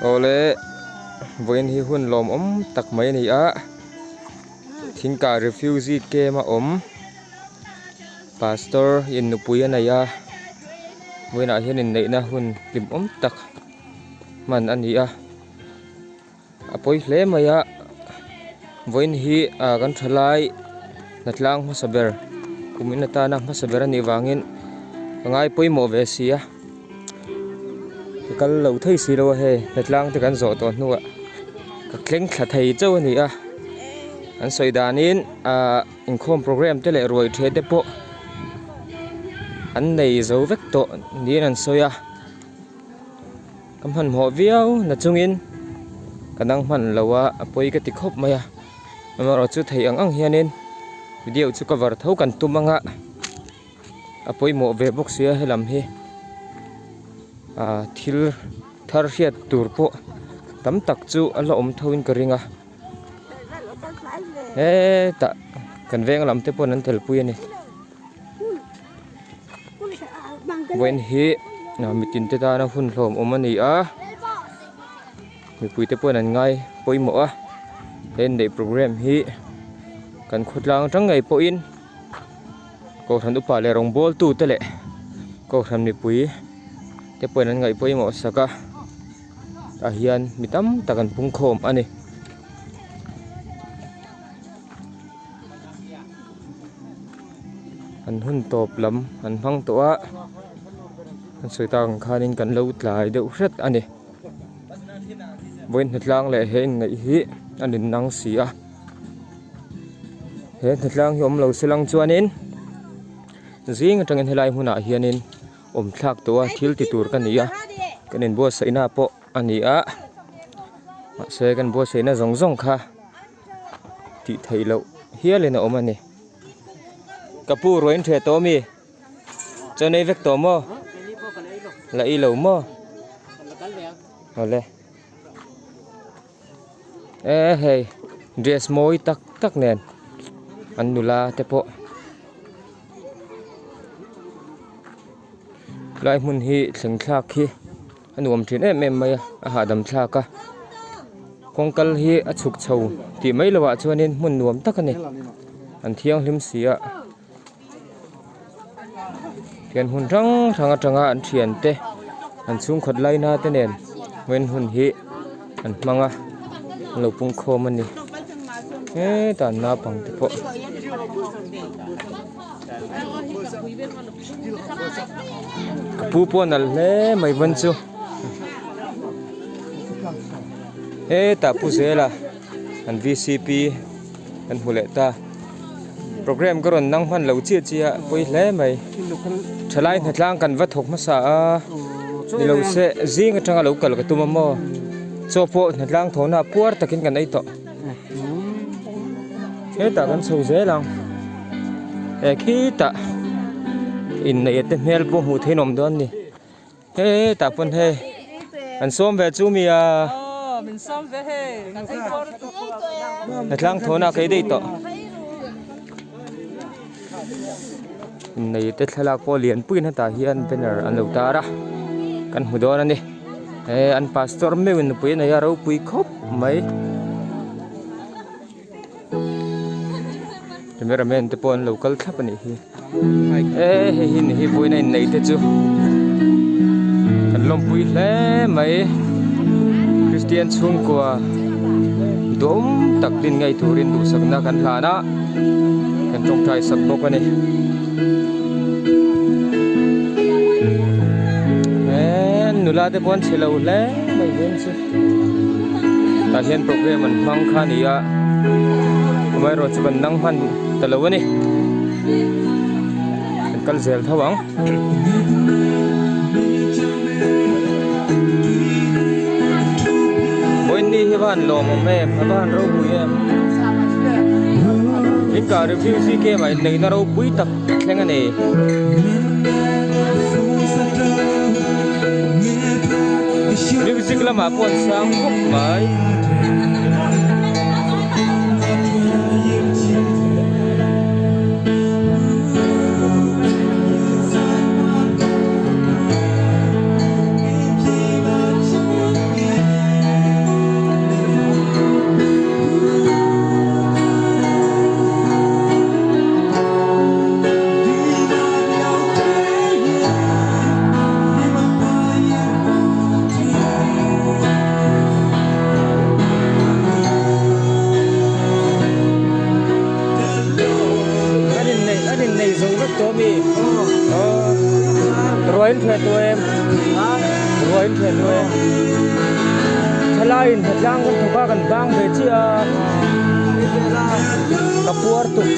Awle vawiin hi hun lawmawm tak mai a ni a Thingkah refugee camp a awm pastor in nupui a nei a vawiinah hian inneihna hun hlimawm tak hman a ni a. A pawi hle mai a vawiin hi ah kan thalai hnatlang hmasa ber kum in atana hmasa ber anih vangin ka ngai pawimawh ve si a ka kal lo thei si lo a hei hnatlang te kan zawh tawh hnuah ka thleng thla thei chauh a ni a an sawi danin ah inkhawm program te leh ruai the te pawh an nei zo vek tawh niin an sawi a. Ka hmanhmawh viau na chungin ka dang hman lo a, a pawi ka ti khawp mai a. Amaherawhchu thei ang ang hianin video chu cover tho kan tum ang a, a pawimawh ve bawk sia helam hi ah thil thar hriat tur pawh tam tak chu a la awm tho in ka ring a. Hetah kan veng lam te pawh an telpui a ni. Vawiin hi mitin te tana hun hlawm awm a ni a mipui te pawhin an ngai pawimawh a he inneih program hi kan khawtlang atang ngei pawhin kohhran upa leh rawngbawl tu te leh kohhran mipui te pawhin an ngaih pawimawh sak a tah hian mi tam tak an pungkhawm a ni. An hun tawp lam an hmang tawh a an sawi tak ang khanin kan lo tlai deuh hret a ni vawiin hnatlang leh he inneih hi a nin nang si a he hnatlang hi awm lo se lang chuanin zing atangin helai hmunah hianin awm thlak tawh a thil ti tur ka ni a kan inbuatsaihna pawh a ni a mahse kan buatsaihna zawng zawng kha. Tih theih loh hialin a awm a ni. Ka pu ruain ṭheh tawh ami? Chaw nei vek tawh maw? La ei lo maw? Awle. E hei dress mawi tak tak nen an nula te pawh lai hmun hi thleng thlak hi. A nuam thin em em mai a a hahdam thlak a kawng kal hi a chhuk chho tih mai loh ah chuanin hmun nuam tak a ni an thianghlim si a tian hmun hrang hrang atanga an thian te an chhungkhat laina te nen vawiin hun hi an hmang a an lo pung khawm a ni hetah naupang te pawh. Ka pu pawh a nalh hle mai vawn chu hetah pu zela an vcp kan hmu leh ta program ka rawn nang hman lo chiah chiah a pawi hle mai thalai hnatlang kan va thawk hmasa a nilo se zing atanga lo kal ka tum a maw chaw pawh hnatlang thawhna puar takin kan ei tawh. Hetah kan chho zel ang eh khitah inneih te hmel pawh hmuh theih an awm dawn a ni hetah pawn hei an sawm ve chu mi a hnatlang thawhna a kei daih tawh inneih te thlalak pawh lian puiin hetah hian banner an lo tar a kan hmu dawn a ni eh an pastor meuhin nupui a nei a ropui khawp mai cameraman te pawh an lo kal thlap a nih hi eh hei hi ni hi vawiin a inneih te chu kan lawmpui hle mai Christian chhungkua duhawm tak din ngei turin duhsakna kan hlan a kan tawngtai sak bawk a ni eh nula te pawh an chhe lo hle mai dawn chu tah hian program an hmang kha a ni a amaherawhchu kan nang hman ta lo a ni kan kal zel tho ang. Vawiin hi va han lawmawm em a va han ropui em Hika refugee camp ah inneihna ropui tak a thleng a ni. Music lamah pawh an sang khawp mai. in thian lo e. Thalaiin hnatlang kan thawk a kan bang ve chiah a ka puar tuk.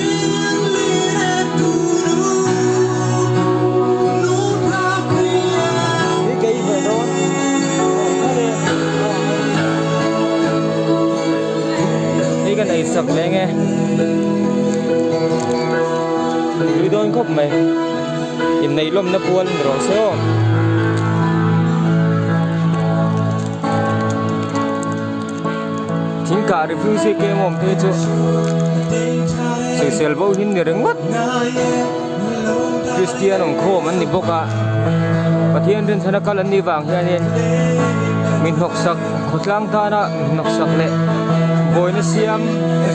Hi kei ve dawn Hei kan ei sak leng e. Tui dawn khawp mai. Inneih lawmna pual ni rawh se aw. Thing kah refugee camp awm phei chu sawisel bo hin ni ringawt. Kristian awm khawm an ni bawk a, Pathian rinchhana kal an nih vang hianin mi hnawksak khawtlang tana mi hnawksak leh buaina siam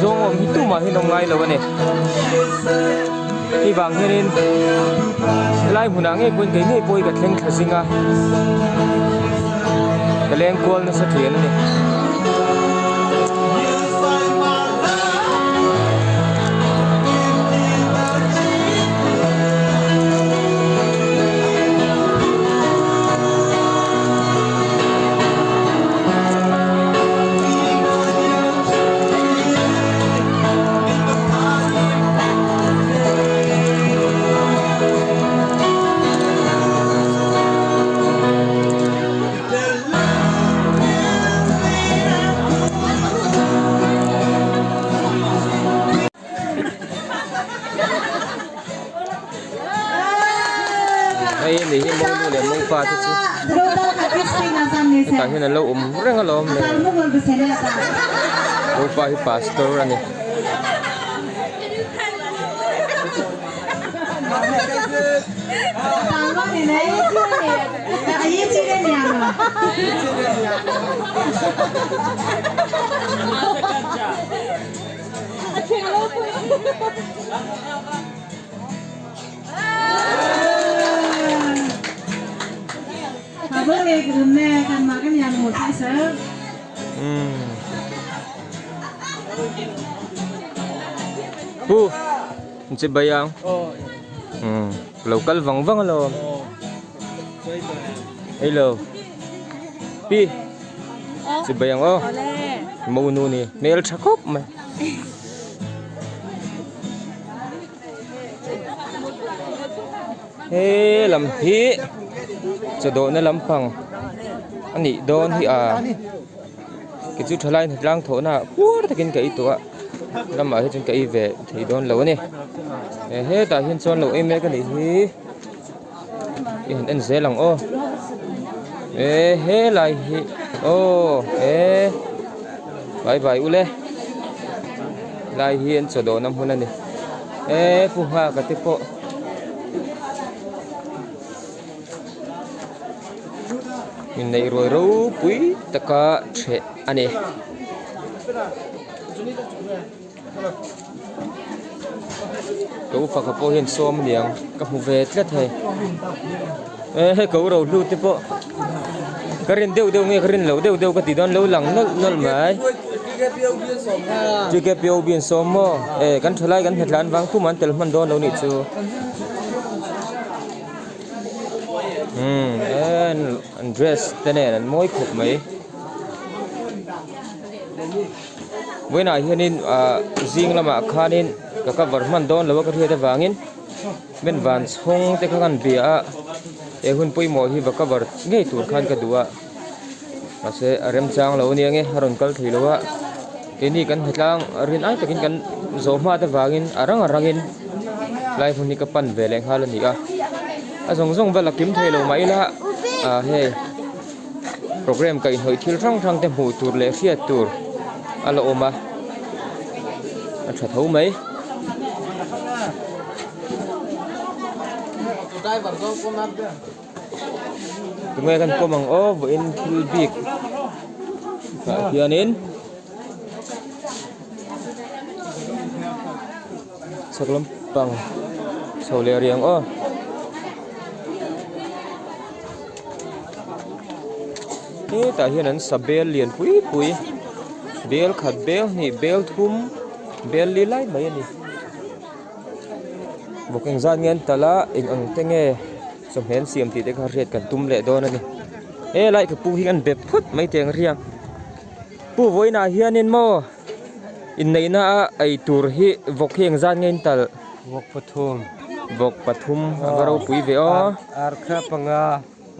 zawng awm hi tumah hi an awm ngai lo a ni. Hei vang hianin helai hmunah ngei pawhin kei ngei pawh hi ka thleng thla zing a, ka leng kual nasa thian a ni. Hei a nih hi monu leh mopa te chu hetah hian an lo awm reng alawm le mopa hi pastor a ni. Pu chi bai ang lo kal vang vang alawm hello pi chi bai ang aw monu ni hmel tha khawp mai. He lam hi chawdawhna lampang a nih dawn hi a kei chu thalai hnatlang thawhna ah puar takin ka ei tawh a lamah hi chuan ka ei ve thei dawn lo a ni hetah hian chuan lo ei mek a nih hi i han en zel ang aw e helai hi aw e bye bye ule lai hi an chawdawhna hmun a ni e pu nghaka te pawh. Inneih ruai ropui taka ṭheh a ni. Ka u faka pawh hian sawm a niang ka hmu ve tlat hei e hei ka u rohlu te pawh ka rin deuh deuh nge ka rin loh deuh deuh ka tih dawn lo lang nawlh nawlh mai TKPOB an sawm maw e kan thalai kan hnatlan vang khum an tel hman dawn lo nih chu umm an dress te nen an mawi khawp mai. Vawiinah hianin ah zing lamah khanin ka cover hman dawn lo a ka hriat avangin men van chhawng te kha kan bia a he hun pawimawh hi va cover ngei tur khan ka duh a mahse a remchang lo ania nge a rawn kal thei lo a keini kan hnatlang rin ai takin kan zawh hma te vangin a rang a rangin lai hmun hi ka pan ve leh nghal a ni a a zawng zawng vel a kim thei lo mah ila ah hei. Program kaihhnawih thil hrang hrang te hmuh tur leh hriat tur a la awm a a tha tho mai. Tunge kan pawm ang aw vawiin thil bik ah hianin chhak lampang chho leh riang aw. Hetah hian an sa bel lian pui pui bel khat bel hnih bel thum bel li lai mai a ni bawk engzat nge an talh a eng ang te nge chawhmeh an siam tih te kha hriat kan tum leh dawn a ni. Helai ka pu hi an be phut mai teh ang riang. Pu vawiinah hianin maw inneihna a ei tur hi vawk hi engzat nge in talh? Vawk pathum. Vawk pathum a va ropui ve aw. Ar kha panga.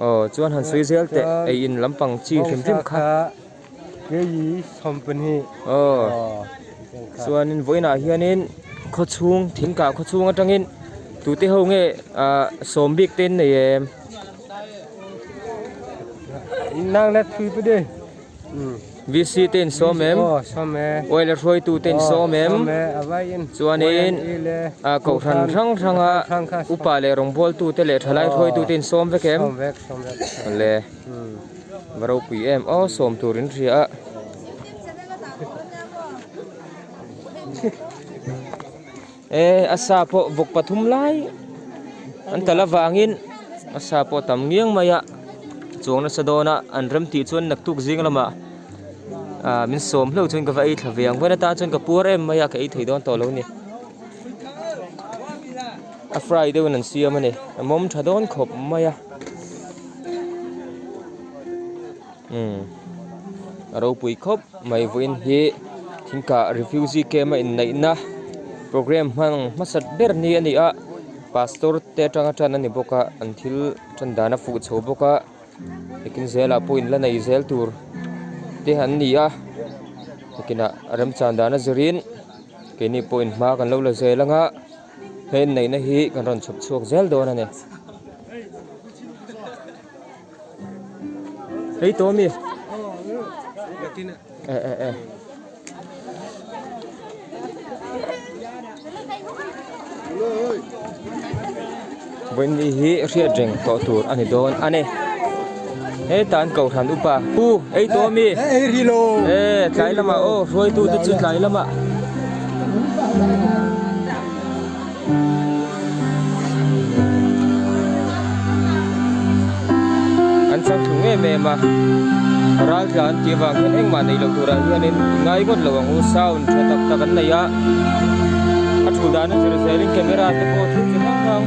Aw chuan han sawi zel teh ei in lampang chi hrim hrim kha. Kei sawmpahnih. Aw chuanin vawiinah hianin khawchhung thingkah khawchhung atangin tute ho nge ah sawm bik te an nei em? Nang la thui pawh de. VC te in sawm em? Aw sawm e. Oil a hruaitu te in sawm em? Sawm e a vai in. Chuanin ah kohhran hrang hranga upa leh rawngbawltu te leh thalai hruaitu te in sawm vek em? Sawm vek sawm vek. Awle. Va ropui em aw sawm tur in hria a. E a sa pawh vawk pathum lai an tal avangin a sa pawh tam ngiang mai a chuang nasa dawn a an rem tih chuan naktuk zing lamah ah min sawm hlauh chuan ka va ei thla ve ang vawiin atan chuan ka puar em mai a ka ei thei dawn tawh lo a ni. A fry deuhin an siam a ni a mawm tha dawn khawp mai a umm a ropui khawp mai vawiin hi thingkah refugee camp a inneihna programme hman hmasat ber ni a ni a pastor te atanga tan a ni bawk a an thil tan dan a fuh chho bawk a ekin zelah pawh in la nei zel tur te an ni a ekinah remchan dan a zirin. Keini pawhin hma kan lo la zel anga he inneihna hi kan rawn chhawp chhuak zel dawn a ni. Hei tawh ami? E e e. Vawiin hi hriat reng tawh tur a ni dawn a ni. Heta an kohhran upa pu ei tawh ami? E tlai lamah aw hruaitu te chu tlai lamah. An chang thlung em em a ral tla an tih avang hian engmah nei lo turah hianin ngai ngawt lo ang u sound tha tak tak an nei a a thu dan a zir zelin camera te pawh thil chi hrang hrang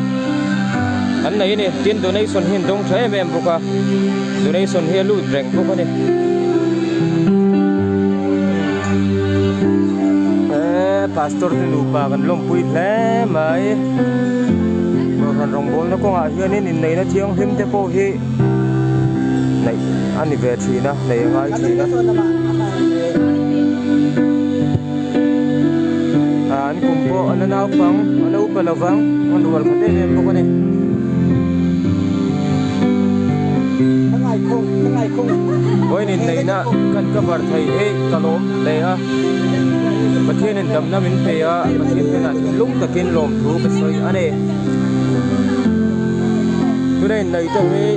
an nei a ni tin donation hi an dawng tha em em bawk a donation hi a lut reng bawk a ni eee pastor te nupa kan lawmpui hle mai kohhran rawngbawlna kawngah hianin inneihna thianghlim te pawh hi neih a ni ve thin a neih a ngai thin a ah an kum pawh a la naupang a la upa lovang a rual khat em em bawk a ni. Vawiin inneihna kan cover thei hi ka lawm hle a Pathianin damna min pe a Pathian hnenah thinlung takin lawmthu ka sawi a ni. Tuna inneih te hi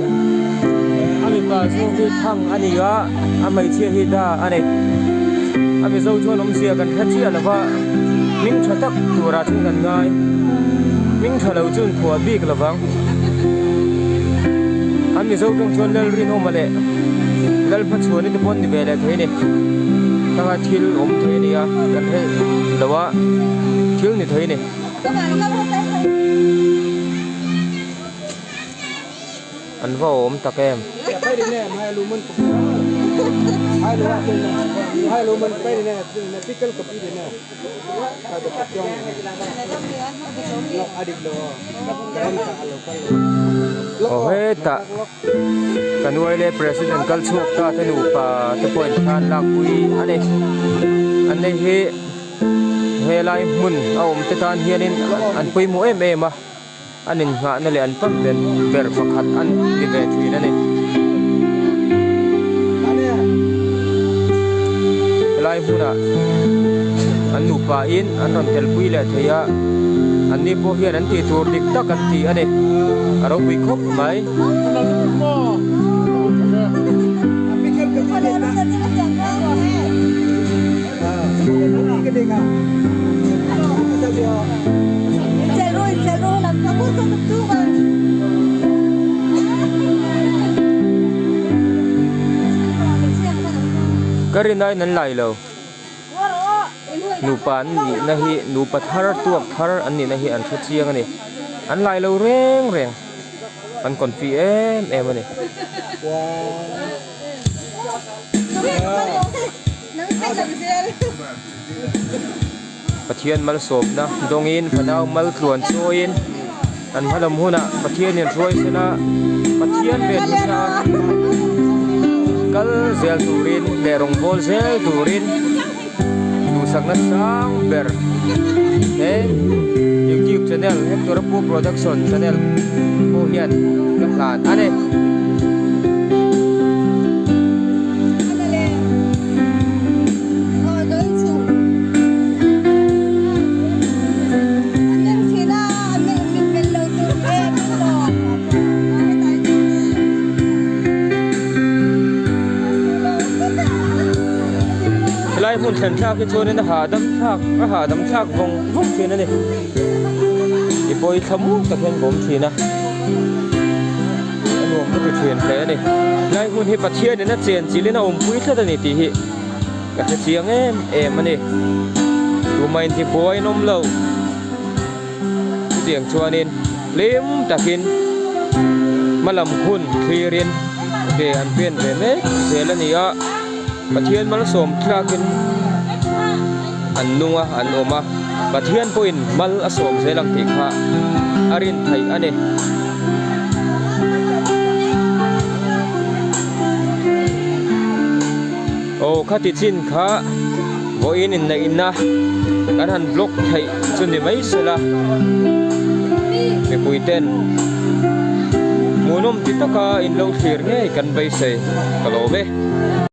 a mipa chhung hi thang a ni a a hmeichhia hi da a ni. A mizo chuan awmzia kan hre chiah lo va hming tha tak turah chuan kan ngai hming tha lo chu inphuah bik lo vang. An mizo tawng chuan Lalrinawma leh Lalhmachhuani te pawh an ni ve leh thei a ni. Khanga thil awm thei a ni a kan hre lo a thil ni thei a ni. An va awm tak em? Aw hetah kan uaile president kal chhuak ta te nupa te pawh in thlan lakpui a ni. An nei hi helai hmun a awm te tan hianin an pawimawh em em a. An innghahna leh an pump ber ber pakhat a ni ve thin a ni. Helai hmunah an nupa in an rawn telpui leh thei a, an ni pawh hian an tih tur dik tak an ti a ni. A ropui khawp mai. Ka rin aiin an lai lo. Nupa an nihna hi nupa thar tuak thar an nihna hi an hre chiang a ni. An lai lo reng reng. An confi em em a ni. Pathian malsawmna dawngin fanau maltluan chawiin an hmalam hunah Pathianin hruai sela Pathian ven hmasa kal zel turin leh rawngbâwl zel turin duhsakna sang ber he youtube channel Hector Apu production channel pawh hian ka hlan a ni. Helai hmun thlen thlak hi chuanin a hahdam thlak a hahdam thlak vawng vawng thin a ni. I pawi thla muang tak hian ka awm thin a, a nuam ka ti thin hle a ni. Helai hmun hi Pathianin a chen chilhin a awmpui tlat a ni tih hi ka hre chiang em em a ni. Tumah intibuai an awm lo. Chutiang chuanin hlim takin hmalam hun thlirin ke an pen ve mek zel a ni a, Pathian malsawm thlakin an nung a, an awm a, Pathian pawhin mal a sawm zel ang tih kha a rin theih a ni. Aw khati chin kha vawiin inneihna kan han vlog theih chu ni mai sela mipui ten hmuhnawm ti taka in lo thlir ngei kan beisei ka lawm e.